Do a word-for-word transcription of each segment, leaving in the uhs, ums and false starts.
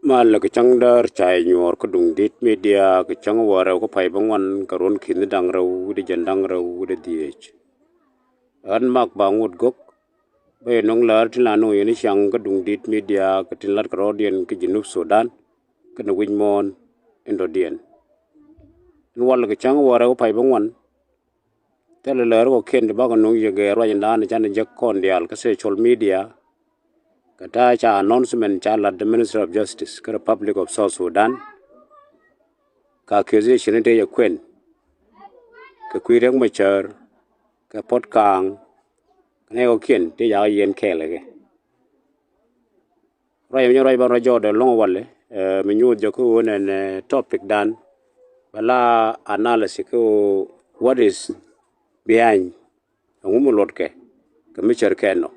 Malɛ kɛ cäŋ däär ca nyuɔɔr kä Duŋdit Media kɛ cäŋ wäl rɛw kä pay bä ŋuan kɛ ruɔ̱n ki̱ni da̱ŋ rɛw wi̱cdɛ jiɛn da̱ŋ rɛw wi̱cdɛ dhieec. Ɣän Mak Baŋut Gök bä yɛ nöŋ läär tin la nöŋ yɛn i̱ ciaŋ kä Duŋdit Media kɛ tin la̱t kɛ rɔɔdiɛn kä Junub Sudan kɛnɛ wi̱c muɔ̱ɔ̱n in dɔ̱diɛn. In walɛ kɛ cäŋ wäl rɛw kä pay bä ŋuan. Thilɛ läär kɔ̱kiɛn ti bakɔ nöŋ yɛ gɛ ruac in da̱a̱n canɛ jek kɔn diaal kä social media. Kɛ ta̱a̱ ca announcement ca la̱t the Minister of Justice kä Republic of South Sudan. Ka accusation in tëë jɛ kuɛn kɛ kui̱ Riek Machar kɛ Puɔt Kaŋ kɛ nɛy kɔ̱kiɛn tëë jakä yiɛn kɛɛl kɛ kɛ. Ruac mi nyɛ ruac ban ruac jɔɔdɛ lɔ̱ŋ walɛ mi nyuuth jɛ kä ɣöö nɛn topic dan bɛ la analysis kä ɣöö what is behind. Ɛŋu mi luɔtkɛ kɛ mi cär kɛn nɔ.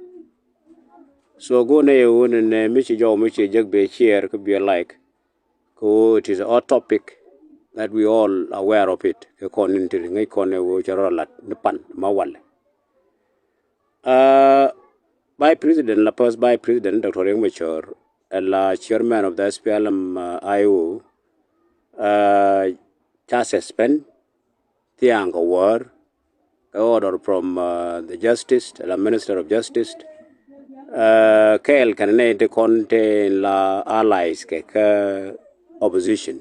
So go̱o̱nɛ yɛ ɣöö nɛn mi ci jɔw mi ci jek bɛ share kä bɛ like. Kä ɣöö it is a hot topic that we all aware of it kɛ kɔn in ti ŋäc kɔn ɛ ɣöö cɛ rɔ lat ni pan ma walɛ. Uh, Vice President la, first Vice President Doctor Riek Machar, la chairman of the S P L M uh, I O, uh, ca suspend thiaŋ kɛ wäär kɛ order from uh, the justice, la Minister of Justice. Uh, kɛɛl kɛn nɛ ti kɔn te la allies kɛ kɛ opposition.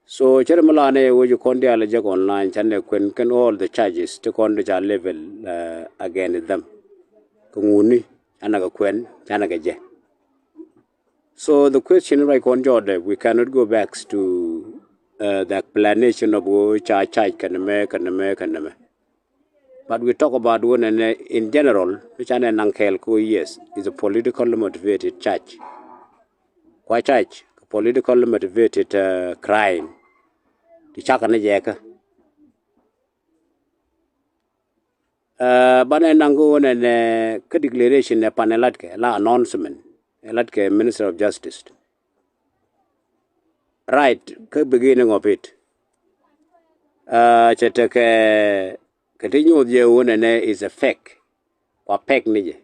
So cɛ ri mi la nɛ wec kɔn diaal jek online canɛ kuɛn kɛn all the charges ti kɔn di ca level uh, against them. Kɛ ŋuni canɛ kɛ kuɛn canɛ kɛ jɛ. So the question ruac kɔn jɔɔdɛ, we cannot go back to uh, the explanation of wä ca charge kɛn mɛ kɛn mɛ kɛn mɛ. But we talk about wä nɛnɛ in general mi canɛ naŋ kɛɛl kɛ wä, yes, is a political motivated charge. Kua charge kɛ political motivated uh, crime ti cakɛ ni jɛ kä. Uh, banɛ naŋ kä wä nɛnɛ kä declaration ɛ pan ɛ latkɛ la announcement ɛ latkɛ Minister of Justice. Right kä beginning of it. Uh, cɛ tekɛ kɛ ti nyuuth jɛ wä nɛnɛ is a fake. Kua fake ni jɛ.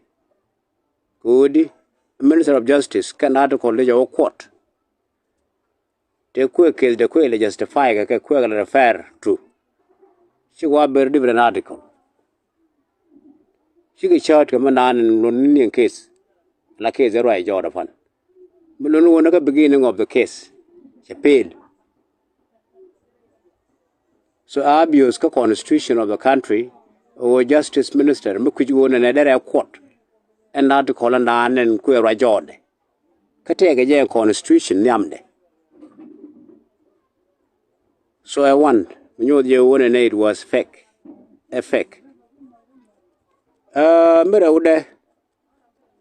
Kɛ wä di Minister of Justice kɛn article di jɛ wä quote. Tëë kuëë case dɛ kuëë lɛ justify kɛ kɛ kuëë lɛ refer to. Ci wa ber different article. Cikɛ cäät kɛ mi naan in lon ni niɛn case. La case ruac jɔɔt apan mi lon wä ni kä beginning of the case. Cɛ peel. So abuse kä constitution of the country. Ɣöö justice minister mi kui̱c ɣöö nɛnɛ derɛ quote ɛn article in naan in kuëë ruac jɔɔtdɛ. Kä tɛkɛ jɛ constitution nhiamdɛ. So ɛ wan mi nyuɔth jɛ wä nɛnɛ it was fake. Ɛ fake. Uh, mi rɛwdɛ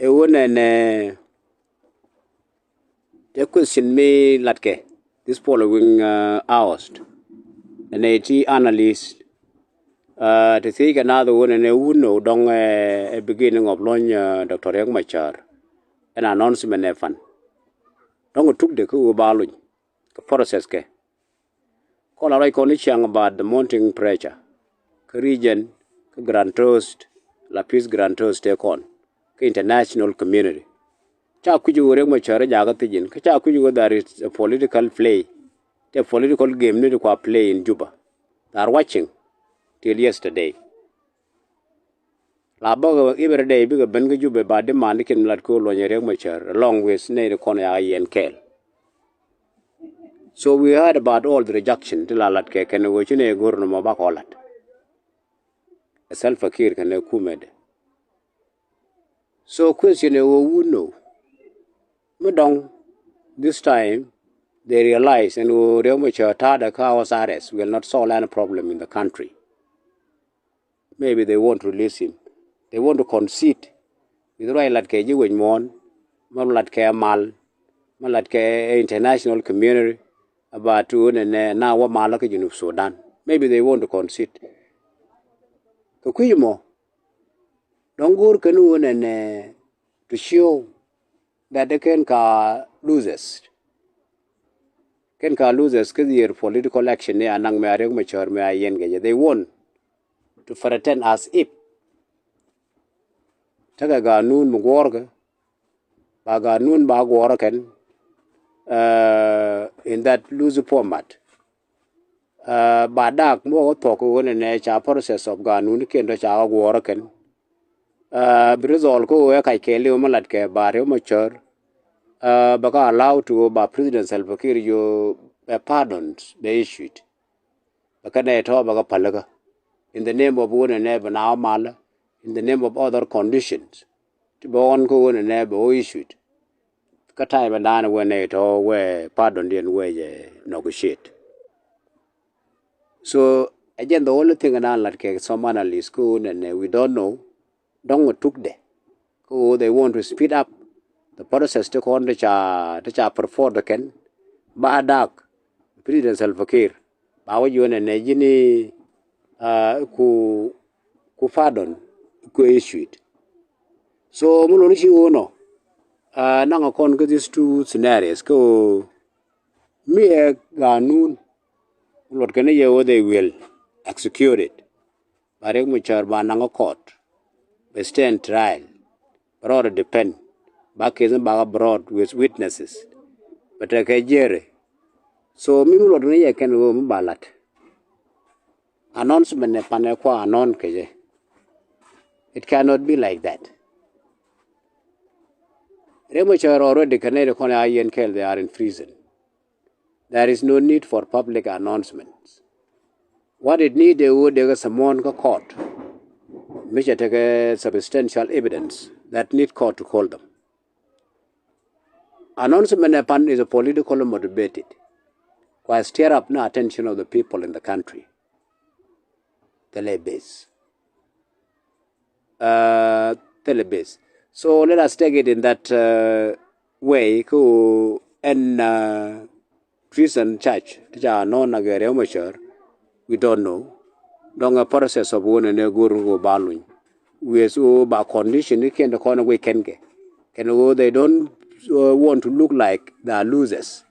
ɛ wä nɛnɛ ɛ question mi latkɛ this following uh, hours. Nɛnɛ ti analyst uh, ti thiec kɛ naath ɛ wä nɛnɛ wun ɛ dɔŋ ɛ beginning of launch uh, Doctor Riek Machar. Ɛn announcement ɛ fan dɔ̱ŋ ɛ tukdɛ kä ɣöö ba lony kɛ process kɛ. Kɔn la ruac kɔn i̱ ciaŋ about the mounting pressure kä region kä Grand Toast la peace Grand Toast tëë kɔn kä international community. Ca kui̱c ɣöö Riek Machar jakä thiec in kä ca kui̱c ɣöö that is a political play. Tɛ political game ni ti kua play in Juba. They are watching till yesterday. La bäkɛ i̱ bɛ rɛ dɛy bikɛ ben kä Jubɛ ba di man di kin lat ko̱o̱l luɔ̱nyɛ Riek Machar along with nɛy di kɔn ya yiɛn kɛɛl. So we heard about all the rejection ti la lat kɛ kɛn ɣöö ci nɛy go̱r nɔmɔ bakɔ lat. Ɛ Salva Kiir kɛn ɛ kumɛdɛ. So question ɛ ɣöö wun nɔ mi dɔŋ this time they realize ɛn ɣöö Riek Machar ta̱a̱dɛ kä house arrest will not solve any problem in the country. Maybe they want to release him. They want to concede. With ruac lat kɛ ji̱ wec muɔ̱ɔ̱n, ma lat kɛ mal, ma lat kɛ international community about to nɛ nɛ na wä mal kä Junub Sudan. Maybe they want to concede. Kɛ kui̱ mɔ dɔ̱ŋ go̱o̱r kɛn wä nɛ nɛ to show that they kɛn ka losers. Kɛn ka losers kä their political action ni anaŋ mɛ a Riek Machar mɛ a yɛn kɛ jɛ. They want to pretend as if tekɛ ganun mi guɔ̱ɔ̱rkɛ ba ganun ba guɔrä kɛn, uh, in that loose format. Uh, ba dak muɔk thuɔk wen nɛ ca process of ganun kiɛn dɔ ca guɔrä kɛn. Uh, bi result ko wee kac kɛ liw ma lat kɛ ba riw ma cör. Uh, ba ka allow to ba President Salva Kiir yo a pardon be issued. Ba ka nɛ tɔ ba ka palikä in the name of wen nɛ ba na malä, in the name of other conditions. Ti bɛ ɣɔn kä ɣöö nɛ nɛ bɛ ɣöö issued. Kä time dan wee nɛ tɔ wee pardon diɛn wee jɛ negotiate. So ɛ jɛn the only thing dan lat kɛ some analyst kä ɣöö nɛ nɛ we don't know. Dɔŋ ɛ tukdɛ kä ɣöö they want to speed up the process ti kɔn ti ca ti ca perform kɛn ba dak President Salva Kiir. Ba wä jiwä nɛ nɛ ji̱ni, uh, ku ku pardon ku issued. So mi luni ci wä nɔ, uh, naŋ a kɔn kä these two scenarios kä mi ɛ ganun luɔt kɛn yɛ wä they will execute it. Ba Riek Machar ba naŋ a court bɛ stand trial. Bɛ rɔɔdɛ depend ba case ni ba kä brought with witnesses. Bɛ tekɛ jury. So mi mi luɔt ni yɛ kɛn ɣöö mi ba lat. Announcement nɛ panɛ kua announce kɛ jɛ. It cannot be like that. Riek Machar already kɛ nɛy ti kɔn a yɛn kɛl they are in prison. There is no need for public announcements. What it need ɛ ɣöö dee kɛ summon kä court. Mi cɛ tekɛ substantial evidence that need court to call them. Announcement ɛ pan is a politically motivated. Kua stir up ni attention of the people in the country. Thilɛ base. Uh, thilɛ base. So let us take it in that, uh, way. Kä ɛn, uh, treason charge ti ca nɔn a gɛ Riek Machar, we don't know. Dɔŋ a process of wun ɛn ɛ go̱r ni kɛ ba luny. With who ba condition ni kiɛn ti kɔn a guic kɛn kɛ kɛn who they don't, uh, want to look like they are losers.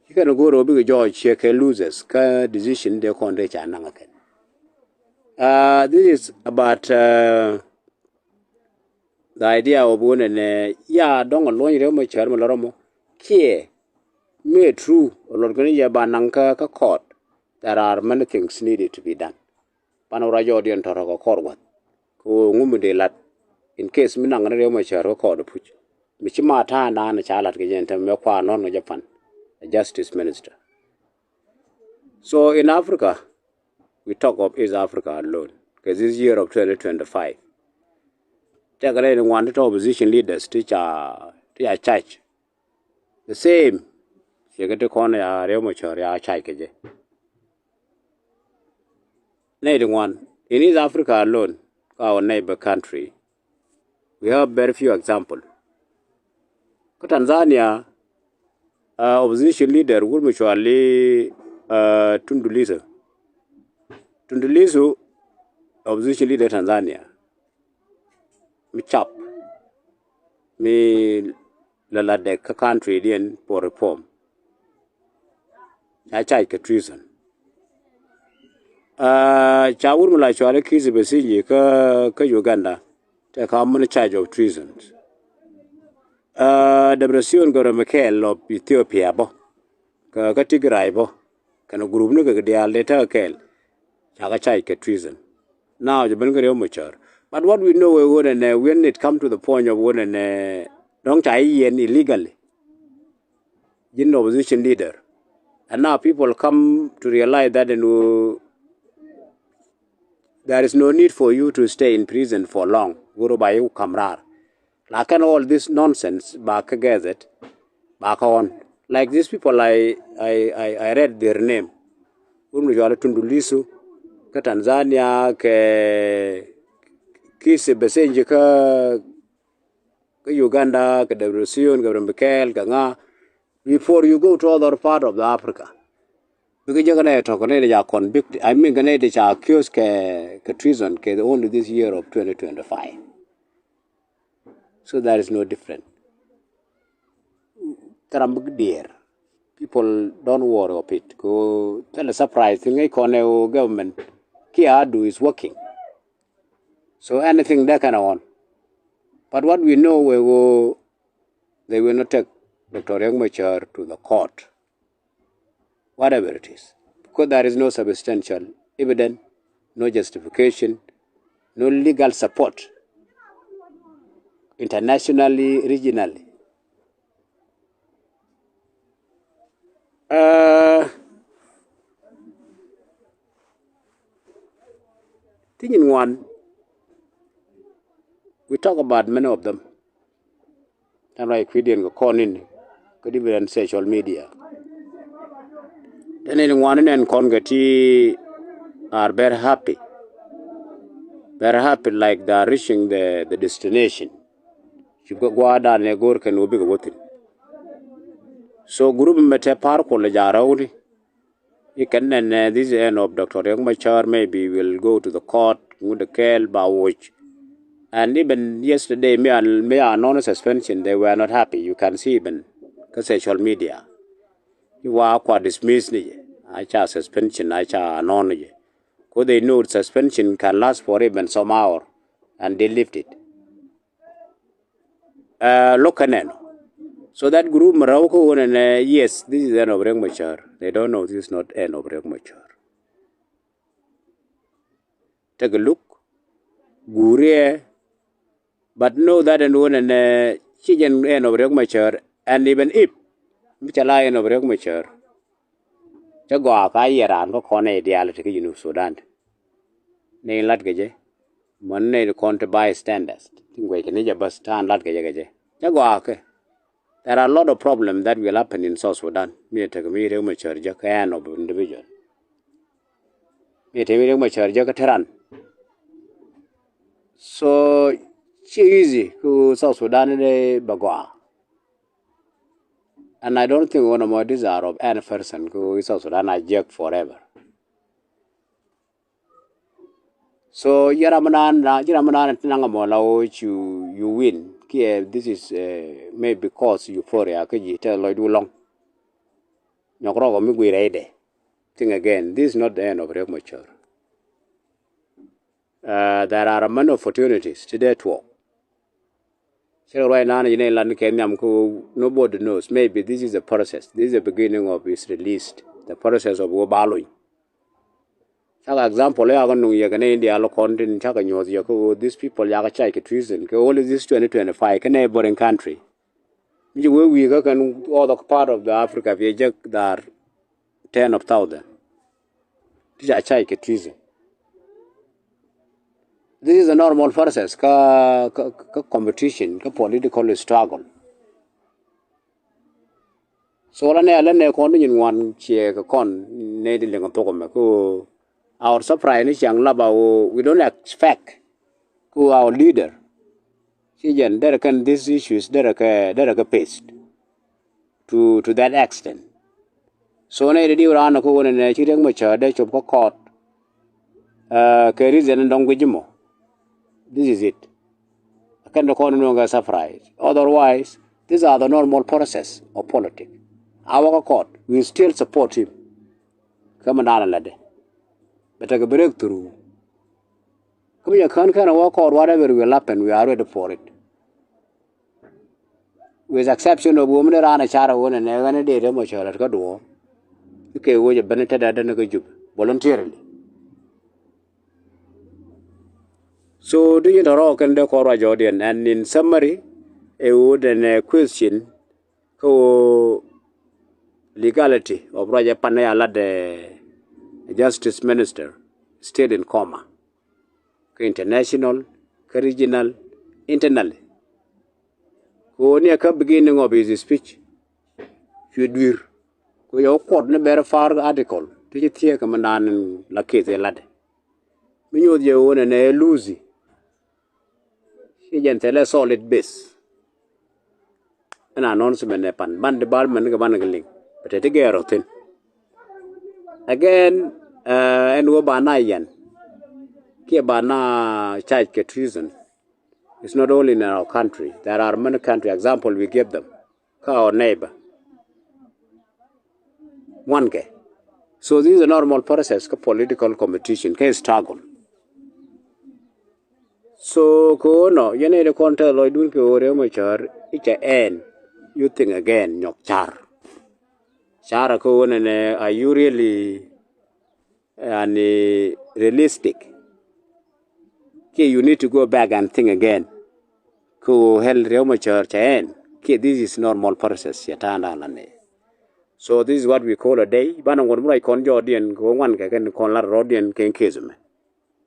Ci kɛn go̱o̱r ɣöö bikɛ jɔɔc ciɛ kɛ losers kä decision dee kɔn dee ca naŋ kɛn. Uh, this is about, uh, the idea of wun ɛn ɛ ya dɔŋ a luɔny Riek Machar mi lɔ rɔmɔ kiɛ mi ɛ true a luɔt kɛn yɛ ba naŋ kä kä court. There are many things needed to be done. Pan wä rɔ jɔɔdiɛn tɔ̱rɔk ɛ kɔr wath kɛ ɣöö ŋu mi dee lat in case mi naŋ ni Riek Machar kä kɔɔt ɛ puc. Mi ci ma ta̱a̱ naan ca lat kɛ jɛn tɛm mɛ kua nɔn kɛ jɛ pan a justice minister. So in Africa, we talk of East Africa alone kɛ this year of twenty twenty-five. Tɛk rɛy ni ŋuan ti tɔ opposition leaders ti ca ti ca charge. The same. Ciɛ kɛ ti kɔn ya Riek Machar ya charge kɛ jɛ. Nɛy ti ŋuan in East Africa alone, kä our neighbor country, we have very few example. Kä Tanzania, uh, opposition leader wut mi cuali, uh, Tundu Lissu. Tundu Lissu, opposition leader Tanzania. Mi cap mi la latdɛ kä country diɛn for reform. Ca charge kɛ treason. Uh, ca wur mi la cuali Kizza Besigye kä kä Uganda. Tɛ ka mini charge of treason. Uh, Debretsion Gebremichael of Ethiopia bä. Kä kä Tigray bä. Kɛn group ni kɛ diaal dee tekɛ kɛɛl. Ca kɛ charge kɛ treason. Now jɛ ben kɛ Riek Machar. But what we know ɛ ɣöö nɛ nɛ when it come to the point of ɣöö nɛ nɛ dɔ̱ŋ ca i̱ yɛn illegally. Ji̱n opposition leader. And now people come to realize that ɛn ɣöö there is no need for you to stay in prison for long. Go̱r ba i̱ kam raar. Lakin all this nonsense ba kä gathered ba kä ɣɔn. Like these people I, I, I, I read their name. Wun mi cuali Tundu Lissu kä Tanzania, kɛ Kizza Besigye kä kä Uganda, kɛ Debretsion Gebremichael, kɛ ŋa. Before you go to other part of the Africa, bikɛ jɛ kɛ nɛ tɔk kɛ nɛ ca convict, I mean kɛ nɛ ca accuse kɛ kɛ treason kɛ only this year of twenty twenty-five. So there is no different. Thɛram bik diɛɛr. People don't worry of it. Kɛ thilɛ surprise thing ŋäc kɔn ɛ ɣöö government kiɛ adu is working. So anything dee kɛn ɛ ɣɔn. But what we know, we go, they will not take Doctor Riek Machar to the court, whatever it is, because there is no substantial evidence, no justification, no legal support, internationally, regionally. Uh, ti nyin ŋuan, we talk about many of them. Tɛn ruac kui̱diɛn kɛ kɔn in, kɛ different social media. Tɛn in ŋuan in ɛn kɔn kɛ ti are very happy. Very happy, like they are reaching the, the destination. Ci gua̱a̱dan ɛ go̱o̱r kɛn wä bikɛ wä thi̱n. So group mɛ te par kuɔl ja̱ rɛwni. I̱ kɛn nɛn nɛ, this is the end of Doctor Riek Machar, maybe we'll go to the court, ŋut ɛ kɛɛl ba woc. And even yesterday, mi a, mi a non suspension, they were not happy. You can see even kä social media. I̱ wa kua dismiss ni jɛ, a ca suspension, a ca non ni jɛ. Cause they know suspension can last for even some hour and they lift it. Uh, look kɛ nɛn. So that group mɛ rɛw kä ɣöö nɛnɛ, yes, this is the end of Riek Machar. They don't know this is not end of Riek Machar. Take a look. Guurɛ, but know that ɛn ɣöö nɛnɛ ci jɛn end of Riek Machar, and even if mi ca la end of Riek Machar, cä gɔaa ka yɛ raan kä kɔn nɛy diaal ti kä Junub Sudan. Nɛy lat kɛ jɛ, mɔn nɛy ti kɔn ti bystanders ti ŋuɛc kɛ ni jɛ bäth, ta̱a̱n lat kɛ jɛ kɛ jɛ. Cä gɔaa kɛ. There are a lot of problems that will happen in South Sudan. Mi ɛ tekɛ mi Riek Machar jɛ kä end of individual. Mi ɛ tekɛ mi Riek Machar jɛ kä te ran. So ci easy kä South Sudan ni dee bɛ gɔaa. And I don't think one of my these are of any person kä South Sudan a jek forever. So ji̱ ram mi naan, ji̱ ram mi naan ti naŋ mɔ la ɣöö ci you win. Kiɛ this is, uh, maybe cause euphoria kä ji̱ te lɔcdu lɔ̱ŋ. Nyɔk rɔk mi gui̱i̱r rɛydɛ. Think again, this is not the end of Riek Machar. Uh, there are many opportunities ti dee tuɔɔk. Cɛ ruac naan ji̱ nɛy lat ni kɛ nhiam kä ɣöö nobody knows. Maybe this is the process. This is the beginning of his release. The process of ɣöö ba lony. Cakɛ example, yakɛ nuŋ yɛ kɛ nɛy India lɔ kɔn tin cakɛ nyuɔ̱th yɛ kä ɣöö these people yakɛ charge kɛ treason kɛ only this twenty twenty-five kä neighboring country. Mi ci wee wi̱i̱ kä kɛn other part of the Africa, fi jek dhar ten of thousand ti ca charge kɛ treason. This is a normal process kä, kä, kä competition, kä political struggle. So la nɛ, la nɛ kɔn ti nyin ŋuan ciɛ kɛ kɔn nɛ di liŋ thok mɛ kä our surprise ni ciaŋ laba ɣöö we don't expect kä our leader. Ci jɛn derɛ kɛn these issues derɛ kɛ, derɛ kɛ faced to, to that extent. So nɛ di diw raan kä wunɛ nɛ ci Riek Machar dee cop kä court. Uh, kɛ reason dɔŋ guic mɔ. This is it. Kɛn dee kɔn nuŋ kɛ surprise. Otherwise, these are the normal process of politics. A wä kä court, we still support him. Kä mi da̱a̱n a lätdɛ bɛ tekɛ breakthrough. Kä mi jɛ kään kɛn a wä court, whatever will happen, we are ready for it. With exception of wä mi ni raan a car a wä nɛ nɛ ɣän a dee Riek Machar kä duɔ̱ɔ̱r. Kɛ wä jɛ ben tetdɛ dee ni kä Jubɛ voluntarily. So di jin tɔrɔ kɛn dee kɔn ruac jɔɔdiɛn, and in summary, ɛ wä den ɛ question kä wä legality of ruac ɛ pan ɛ a lat ɛ justice minister still in coma. Kä international, kä regional, internally. Kä wä ni ɛ kä beginning of his speech. Cuɛ dui̱r. Kä yɛ wä kuɔt ni very far article ti ci thiee kɛ mi naan la case ɛ lat. Mi nyuɔth jɛ wä nɛ nɛ Lucy. Ci jɛn thilɛ solid base. Ɛn announcement nɛ pan ban development kɛ ban kɛ liŋ. Bɛ te ti gɛɛr ɔ thi̱n. Again, uh, ɛn wä ba na yɛn kiɛ ba na charge kɛ treason. It's not only in our country. There are many country example we give them. Kä our neighbor. Ŋuan kɛ. So this is a normal process kä political competition, kä struggle. So kɛ ɣöö nɔ yɛn nɛy ti kɔn tɛth lɔcdun kɛ ɣöö Riek Machar i̱ cɛ ɛn, you think again, nyɔk car. Car kɛ ɣöö nɛnɛ, are you really, yani, realistic? Kiɛ you need to go back and think again. Kɛ ɣöö hɛl Riek Machar cɛ ɛn kiɛ this is normal process cɛ ta̱a̱ dan la nɛ. So this is what we call a day. Banɛ ŋuɔ̱t mi ruac kɔn jɔɔdiɛn kɛ ɣöö ŋuan kɛ kɛn kɔn lat rɔɔdiɛn kɛn case mɛ.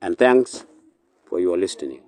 And thanks for your listening.